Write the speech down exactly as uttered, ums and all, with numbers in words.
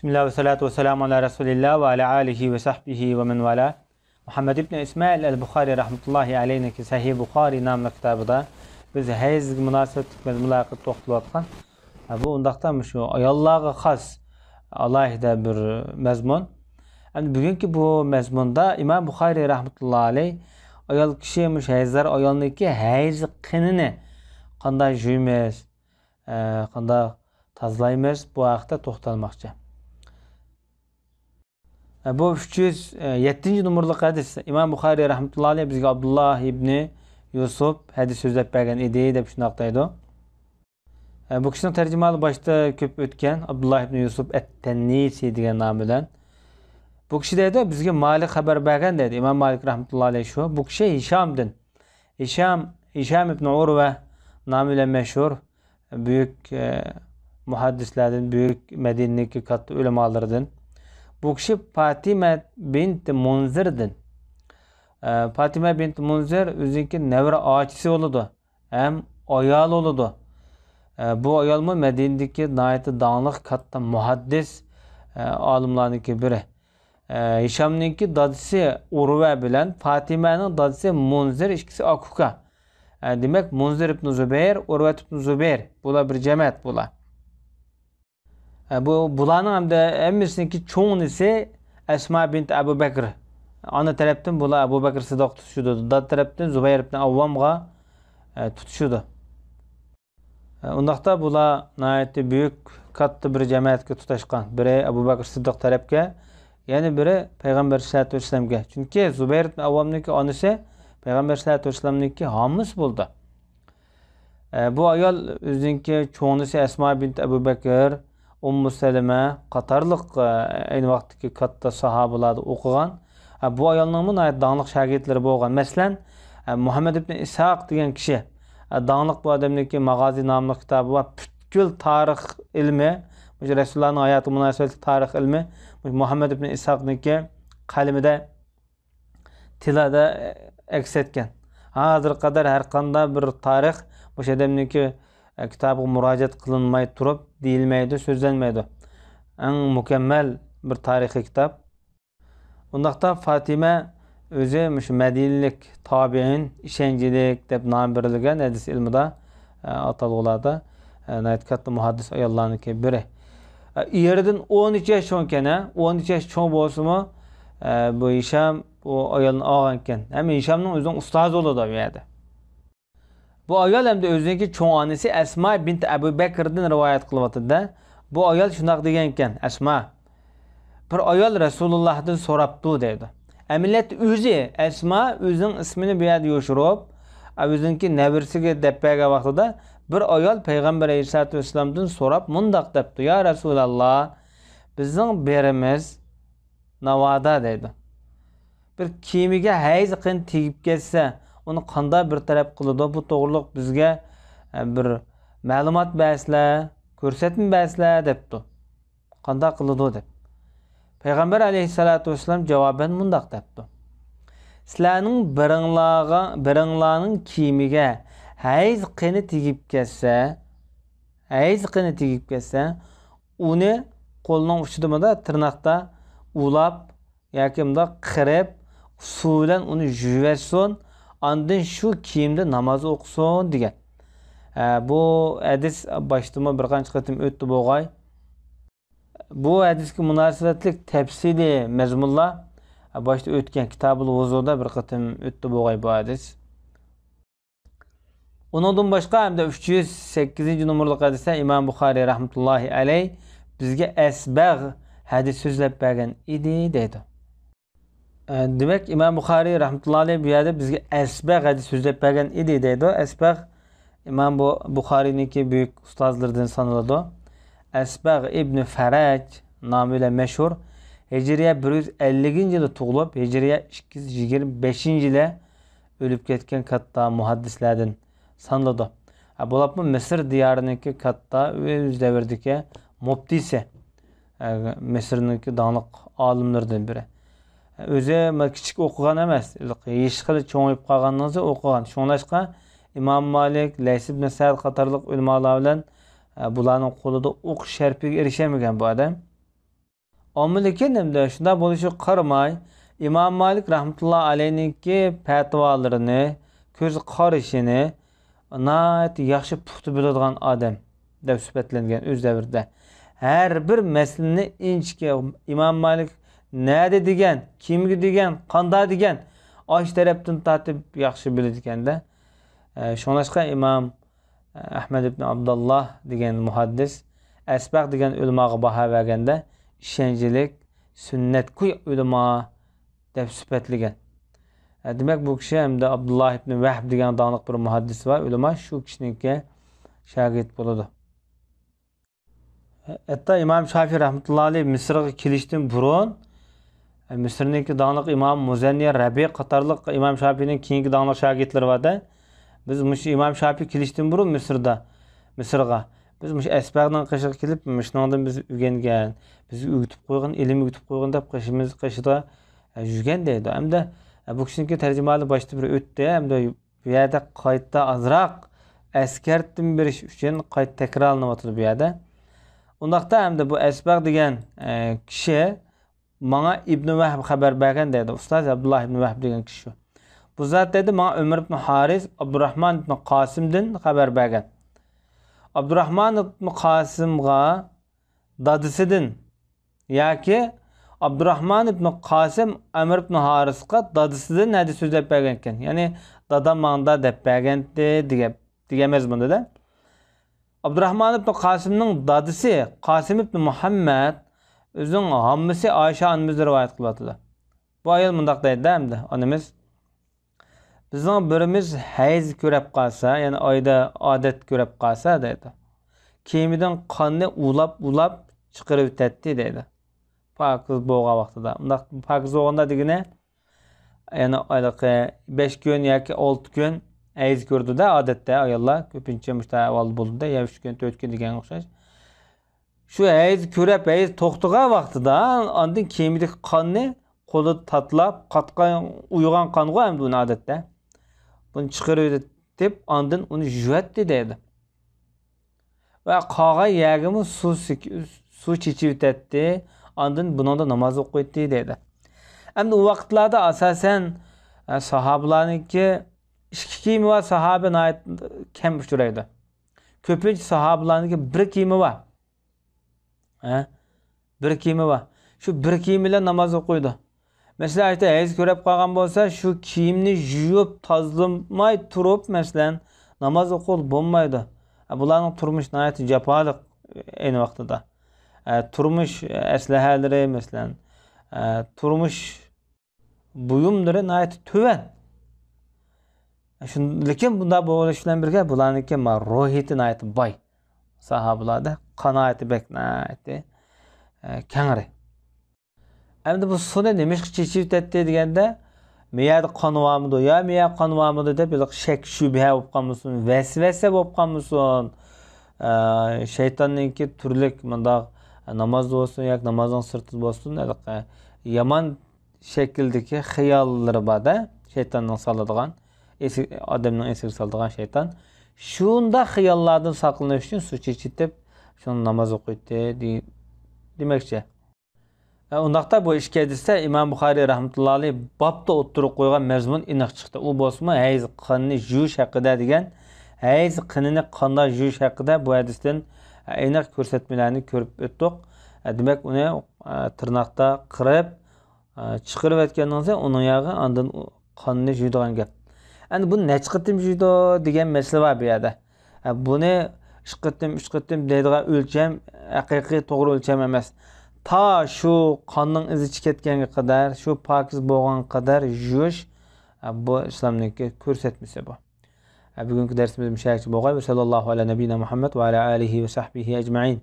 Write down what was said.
بىسمىللا ۋەسسالاتۇ ۋەسسالامۇ ئالا رەسۇلىللا ۋە ئالا ئالىھى ۋە سەھبىھى ۋە مەن ۋالا. مۇھەممەد ئىبن ئىسمائىل ئەل بۇخارىي رەھمەتۇللاھى ئەلەيھنىڭكى سەھىھ بۇخارىي ناملىق كىتابىدا بىز ھەيزگە مۇناسىۋەتلىك مەزمۇنلار ھەققىدە توختىلىۋاتقان. ھە، بۇ ئۇنداقتا مۇشۇ ئاياللارغا خاس ئالاھىدە بىر مەزمۇن. ئەمدى بۈگۈنكى بۇ مەزمۇندا ئىمام بۇخارىي رەھمەتۇللاھى ئەلەيھ ئايال كىشى مۇشۇ ھەيزدار ئايالنىڭكى ھەيز قېنىنى قانداق يۇيىمىز، ئە، قانداق تازىلايمىز، بۇ ھەقتە توختالماقچى. ئە، بۇ ئۈچ يۈز يەتتىنچى نومۇرلۇق ھەدىس. ئىمام بۇخارىي رەھمەتۇللاھى ئەلەيھ بىزگە ئابدۇللا ئىبنى يۈسۈپ ھەدىس سۆزلەپ بەرگەن ئىدى دەپ شۇنداق دەيدۇ. ئە، بۇ كىشىنىڭ تەرجىمىھالى باشتا كۆپ ئۆتكەن، ئابدۇللا ئىبنى يۈسۈپ ئەت-تەننىسى دېگەن نامى بىلەن. بۇ كىشى دەيدۇ، بىزگە مالىك خەۋەر بەرگەن دەيدۇ. ئىمام مالىك رەھمەتۇللاھى ئەلەيھ شۇ. بۇ كىشى ھىشامدىن. ھىشام، ھىشام ئىبنى ئۇرۋە نامى بىلەن مەشھۇر، بۈيۈك، ئە، مۇھەددىسلەردىن، بۈيۈك مەدىنىدىكى كاتتا ئۆلىمالىرىدىن. بۇ كىشى پاتىمە بىنت مۇنزىردىن. ئە، پاتىمە بىنت مۇنزىر ئۆزىنىڭكى نەۋرە ئاچىسى بولىدۇ. ھەم ئايال بولىدۇ. ئە، بۇ ئايالمۇ مەدىنىدىكى ناھايىتى داڭلىق كاتتا مۇھەددىس، ئە، ئالىملارنىڭكى بىرى. ئە، ھىشامنىڭكى دادىسى ئۇرۋە بىلەن پاتىمەنىڭ دادىسى مۇنزىر ئىككىسى ئاكا-ئۇكا. ئە، دېمەك، مۇنزىر ئىبنى زۇبەير، ئۇرۋەت ئىبنى زۇبەير. بۇلار بىر جەمەت بۇلار. ئە، بۇ، بۇلارنىڭ ھەمدە ھەممىسىنىڭكى چوڭ ئىنىسى ئەسما بىنت ئەبۇ بەكر. ئانا تەرەپتىن بۇلار ئەبۇ بەكر سىددىق تۇتۇشىدۇ. دادا تەرەپتىن زۇبەير ئىبنى ئاۋۋامغا، ئە، تۇتۇشىدۇ. ئە، ئۇنداقتا بۇلار ناھايىتى بۈيۈك، كاتتا بىر جەمەتكە تۇتاشقان. بىرى ئەبۇ بەكر سىددىق تەرەپكە، يەنە بىرى پەيغەمبەر سەللەللاھۇ ئەلەيھى ۋەسەللەمگە. چۈنكى زۇبەير ئىبنى ئاۋۋامنىڭكى ئانىسى پەيغەمبەر سەللەللاھۇ ئەلەيھى ۋەسەللەمنىڭكى ھامىسى بولىدۇ. ئە، بۇ ئايال ئۆزىنىڭكى چوڭ ئىنىسى ئەسما بىنت ئەبۇ بەكر، ئۇممۇ سەلىمە قاتارلىق، ئە، ئەينى ۋاقىتتىكى كاتتا ساھابىلاردا ئوقۇغان. ئە، بۇ ئايالنىڭمۇ ناھايىتى داڭلىق شاگىرتلىرى بولغان. مەسىلەن، ئە، مۇھەممەد ئىبنى ئىسھاق دېگەن كىشى، ئە، داڭلىق بۇ ئادەمنىڭكى ماغازى ناملىق كىتابى بار. پۈتكۈل تارىخ ئىلمى، مۇشۇ رەسۇلۇللانىڭ ھاياتىغا مۇناسىۋەتلىك تارىخ ئىلمى مۇشۇ مۇھەممەد ئىبنى ئىسھاقنىڭكى قەلىمىدە تىلىدا ئەكس ئەتكەن. ھازىرغا قەدەر ھەر قانداق بىر تارىخ مۇشۇ ئادەمنىڭكى، ئە، كىتابىغا مۇراجىئەت قىلىنماي تۇرۇپ دېيىلمەيدۇ، سۆزلەنمەيدۇ. ئەڭ مۇكەممەل بىر تارىخىي كىتاب. ئۇنداقتا فاتىمە ئۆزى مۇشۇ مەدىنىلىك تابىئىن، ئىشەنچلىك دەپ نام بېرىلگەن ھەدىس ئىلمىدا، ئە، ئاتالغۇلاردا، ئە، ناھايىتى كاتتا مۇھەددىس ئاياللارنىڭكى بىرى. ئە، ئېرىدىن ئون ئۈچ ياش چوڭكەن، ھە؟ ئون ئۈچ ياش چوڭ بولسىمۇ، ئە، بۇ ھىشام بۇ ئايالنى ئالغانكەن. ھەم ھىشامنىڭ ئۆزىنىڭ ئۇستازى بولىدۇ بۇ يەردە. بۇ ئايال ھەمدە ئۆزىنىڭكى چوڭ ئانىسى ئەسما بىنت ئەبۇ بەكردىن رىۋايەت قىلىۋاتىدۇ-دە. بۇ ئايال شۇنداق دېگەنكەن، ئەسما. بىر ئايال رەسۇلۇللاھتىن سوراپتۇ دەيدۇ. ئەمەلىيەتتە ئۆزى، ئەسما ئۆزىنىڭ ئىسمىنى بۇ يەردە يوشۇرۇپ، ئۆزىنىڭكى نەۋرىسىگە دەپ بەرگەن ۋاقتىدا، بىر ئايال پەيغەمبەر ئەلەيھىسسالاتۇ ۋەسسالامدىن سوراپ مۇنداق دەپتۇ، يا رەسۇلاللا، بىزنىڭ بىرىمىز ناۋادا دەيدۇ. بىر كىيىمىگە ھەيز قېنى تېگىپ كەتسە، ئۇنى قانداق بىر تەرەپ قىلىدۇ؟ بۇ توغرۇلۇق بىزگە، ئە، بىر مەلۇمات بەرسىلە، كۆرسەتمە بەرسىلە دەپتۇ. قانداق قىلىدۇ دەپ. پەيغەمبەر ئەلەيھىسسالاتۇ ۋەسسالام جاۋابەن مۇنداق دەپتۇ. سىلەرنىڭ بىرىڭلارغا، بىرىڭلارنىڭ كىيىمىگە ھەيز قېنى تېگىپ كەتسە، ھەيز قېنى تېگىپ كەتسە، ئۇنى قولىنىڭ ئۇچىدا مۇنداق تىرناقتا ئۇلاپ ياكى مۇنداق قىرىپ، سۇ بىلەن ئۇنى يۇيۇۋەتسۇن، ئاندىن شۇ كىيىمدە ناماز ئوقۇسۇن دېگەن. ئە، بۇ ھەدىس باشتىمۇ بىر قانچە قېتىم ئۆتتى بولغاي. بۇ ھەدىسكە مۇناسىۋەتلىك تەپسىلىي مەزمۇنلار، ئە، باشتا ئۆتكەن كىتابۇل ۋۇزۇدا بىر قېتىم ئۆتتى بولغاي بۇ ھەدىس. ئۇنىڭدىن باشقا ھەمدە ئۈچ يۈز سەككىزىنچى نومۇرلۇق ھەدىستە ئىمام بۇخارىي رەھمەتۇللاھى ئەلەيھ بىزگە ئەسبەغ ھەدىس سۆزلەپ بەرگەن ئىدى دەيدۇ. ئە، دېمەك، ئىمام بۇخارىي رەھمەتۇللاھى ئەلەيھ بۇ يەردە بىزگە ئەسبەغ ھەدىس سۆزلەپ بەرگەن ئىدى دەيدۇ. ئەسبەغ ئىمام بۇ-، بۇخارىينىڭكى بۈيۈك ئۇستازلىرىدىن سانىلىدۇ. ئەسبەغ ئىبنى فەرەج نامى بىلەن مەشھۇر. ھىجرىيە بىر يۈز ئەللىكىنچى يىلى تۇغۇلۇپ، ھىجرىيە ئىككى يۈز يىگىرمە بەشىنچى يىلى ئۆلۈپ كەتكەن كاتتا مۇھەددىسلەردىن سانىلىدۇ. ھە، بولۇپمۇ مىسىر دىيارىنىڭكى كاتتا ئۆز دەۋرىدىكى مۇپتىسى، ھە، مىسىرنىڭكى داڭلىق ئالىملىرىدىن بىرى. ھە، ئۆزى مانا كىچىك ئوقۇغان ئەمەس، ھېلىقى يېشى خېلى چوڭىيىپ قالغاندىن كېيىن ئوقۇغان. شۇڭلاشقا ئىمام مالىك، لەيس ئىبن سەئد قاتارلىق ئۆلىمالار بىلەن، ھە، بۇلارنىڭ قولىدا ئوقۇش شەرىپىگە ئېرىشەلمىگەن بۇ ئادەم. ئەمما لېكىن ئەمدى شۇنداق بولۇشىغا قارىماي، ئىمام مالىك رەھمەتۇللا ئەلەيھنىڭكى پەتىۋالىرىنى، كۆز قارىشىنى ناھايىتى ياخشى پۇختا بىلىدىغان ئادەم دەپ سۈپەتلەنگەن ئۆز دەۋرىدە. ھەر بىر مەسىلىنى ئىنچىكە ئىمام مالىك نەدە دېگەن، كىمگە دېگەن، قاندا دېگەن، ئاشۇ تەرەپتىن تارتىپ ياخشى بىلىدىكەندە. ئە، شۇڭلاشقا ئىمام ئەھمەد ئىبن ئابدۇللا دېگەن مۇھەددىس ئەسبەغ دېگەن ئۆلىماغا باھا بەرگەندە، ئىشەنچلىك، سۈننەتكوي ئۆلىما دەپ سۈپەتلىگەن. ھە، دېمەك، بۇ كىشى ھەمدە ئابدۇللا ئىبن ۋەھب دېگەن داڭلىق بىر مۇھەددىس بار، ئۆلىما شۇ كىشىنىڭكى شاگىرت بولىدۇ. ھەتتا ئىمام شافىي رەھمەتۇللا ئەلەيھ مىسىرغا كېلىشتىن بۇرۇن، مىسىرنىڭكى داڭلىق ئىمام مۇزەننى، رەبىئە قاتارلىق ئىمام شافىينىڭ كېيىنكى داڭلىق شاگىرتلىرى بار-دە، بىز مۇشۇ ئىمام شافىي كېلىشتىن بۇرۇن مىسىردا، مىسىرغا، بىز مۇشۇ ئەسبەغنىڭ قېشىغا كېلىپ، مۇشۇنىڭدىن بىز ئۆگەنگەن، بىزگە ئۆگىتىپ قويغان، ئىلىم ئۆگىتىپ قويغان دەپ قېشىمىز، قېشىدا يۈرگەن دەيدۇ. ھەمدە بۇ كىشىنىڭكى تەرجىمىھالى باشتا بىر ئۆتتى، ھەمدە بۇ يەردە قايتا ئازراق ئەسكەرتمە بېرىش ئۈچۈن قايتا تەكرارلىنىۋاتىدۇ بۇ يەردە. ئۇنداقتا ئەمدى بۇ ئەسبەغ دېگەن، ئە، كىشى ماڭا ئىبنى ۋەھب خەۋەر بەرگەن دەيدۇ. ئۇستاز ئابدۇللا ئىبنى ۋەھب دېگەن كىشى شۇ. بۇ زات دەيدۇ، ماڭا ئۆمەر ئىبنى ھارىس، ئابدۇراخمان ئىبنى قاسىمدىن خەۋەر بەرگەن. ئابدۇراخمان ئىبنى قاسىمغا دادىسىدىن ياكى ئابدۇراخمان ئىبنى قاسىم ئەمر ئىبنى ھارىسقا دادىسىدىن ھەدىس سۆزلەپ بەرگەنكەن. يەنى، دادام ماڭدا دەپ بەرگەنتى دېگەن، دېگەن مەزمۇندا-دە. ئابدۇراخمان ئىبنى قاسىمنىڭ دادىسى قاسىم ئىبنى مۇھەممەد ئۆزىنىڭ ھاممىسى ئائىشە ئانىمىزدىن رىۋايەت قىلىۋاتىدۇ. بۇ ئايال مۇنداق دەيدۇ ئەمدى، ئانىمىز. بىزنىڭ بىرىمىز ھەيز كۆرەپ قالسا، يەنى ئايدا ئادەت كۆرەپ قالسا دەيدۇ، كىيىمىدىن قاننى ئۇلاپ-ئۇلاپ چىقىرىۋېتەتتى دەيدۇ. پاكىز بولغان ۋاقتىدا. ئۇنداق پاكىز بولغاندا دېگىنى، يەنى ھېلىقى بەش كۈن ياكى ئالتە كۈن ھەيز كۆرىدۇ-دە، ئادەتتە ئاياللار كۆپىنچە مۇشۇنداق ئەھۋالدا بولىدۇ-دە، يا ئۈچ كۈن، تۆت كۈن دېگەنگە ئوخشاش. شۇ ھەيز كۆرۈپ، ھەيز توختىغان ۋاقتىدا ئاندىن كىيىمىدىكى قاننى قولىدا تاتىلاپ، قاتقان، ئۇيۇغان قانغۇ ئەمدى ئۇنى ئادەتتە. بۇنى چىقىرىۋېتىپ، ئاندىن ئۇنى يۇياتتى دەيدۇ. ۋە قالغان يەرگىمۇ سۇ سېك-، سۇ چېچىۋېتەتتى، ئاندىن بۇنىڭدا ناماز ئوقۇيتتى دەيدۇ. ئەمدى ئۇ ۋاقىتلاردا ئاساسەن، ئە، ساھابىلارنىڭكى ئىككى كىيىمى بار ساھابە ناھايىتى كەم ئۇچرايدۇ. كۆپىنچە ساھابىلارنىڭكى بىر كىيىمى بار. ھە؟ بىر كىيىمى بار. شۇ بىر كىيىم بىلەن ناماز ئوقۇيدۇ. مەسىلەن، ئەگەر ھەيز كۆرۈپ قالغان بولسا، شۇ كىيىمنى يۇيۇپ، تازىلىماي تۇرۇپ، مەسىلەن، ناماز ئوقۇغىلى بولمايدۇ. ھە، بۇلارنىڭ تۇرمۇشى ناھايىتى جاپالىق ئەينى ۋاقتىدا. ھە، تۇرمۇش ئەسلىھەلىرى، مەسىلەن، ھە، تۇرمۇش بۇيۇملىرى ناھايىتى تۆۋەن. شۇن-، لېكىن بۇنداق بولۇش بىلەن بىرگە، بۇلارنىڭكى ما-، روھىيىتى ناھايىتى باي. ساھابىلاردا قانائىتى بەك ناھايىتى، ئە، كەڭرى. ئەمدى بۇ سۇنى نېمىشقا چېچىۋېتەتتى دېگەندە، مېيەدە قان بارمىدۇ، يا مېيەدە قان بارمىدۇ دەپ، ھېلىقى شەك-شۈبھە بولۇپ قالمىسۇن، ۋەسۋەسە بولۇپ قالمىسۇن. ئە، شەيتاننىڭكى تۈرلۈك مۇنداق نامازدا بولسۇن ياكى نامازنىڭ سىرتىدا بولسۇن، ھېلىقى يامان شەكىلدىكى خىياللىرى بار-دە، شەيتاننىڭ سالىدىغان، ئېسى-، ئادەمنىڭ ئېسىگە سالىدىغان شەيتان. شۇنداق خىياللاردىن ساقلىنىش ئۈچۈن سۇ چېچىتىپ، شۇنى ناماز ئوقۇيتتى دېي-، دېمەكچى. ھە، ئۇنداقتا بۇ ئىككى ھەدىستە ئىمام بۇخارىي رەھمەتۇللا ئەلەيھ بابتا ئوتتۇرىغا قويغان مەزمۇن ئېنىق چىقتى. ئۇ بولسىمۇ ھەيز قېنىنى يۇيۇش ھەققىدە دېگەن، ھەيز قېنىنى قانداق يۇيۇش ھەققىدە بۇ ھەدىستىن ئېنىق كۆرسەتمىلەرنى كۆرۈپ ئۆتتۇق. دېمەك، ئۇنى تىرناقتا قىرىپ، ئە، چىقىرىۋەتكەندىن سۆڭ ئۇنىڭ ياغى ئاندىن ئۇ قاننى يۇيىدىغان گەپ. ئەمدى بۇنى نەچچە قېتىم يۇيىدۇ دېگەن مەسىلە بار بۇ يەردە. ئە، بۇنى ئىككى قېتىم، ئۈچ قېتىم دەيدىغان ئۆلچەم ھەقىقىي توغرا ئۆلچەم ئەمەس. تا شۇ قاننىڭ ئىزى چىقىپ كەتكەنگە قەدەر، شۇ پاكىز بولغانغا قەدەر يۇيۇش، ئە، بۇ ئىسلامنىڭكى كۆرسەتمىسى بۇ. ئە، بۈگۈنكى دەرسىمىز مۇشۇ يەرگىچە بولغاي. ۋە سەللەللاھۇ ئەلا نەبىينا مۇھەممەد ۋە ئەلا ئالىھى ۋە سەھبىھى ئەجمەئىن.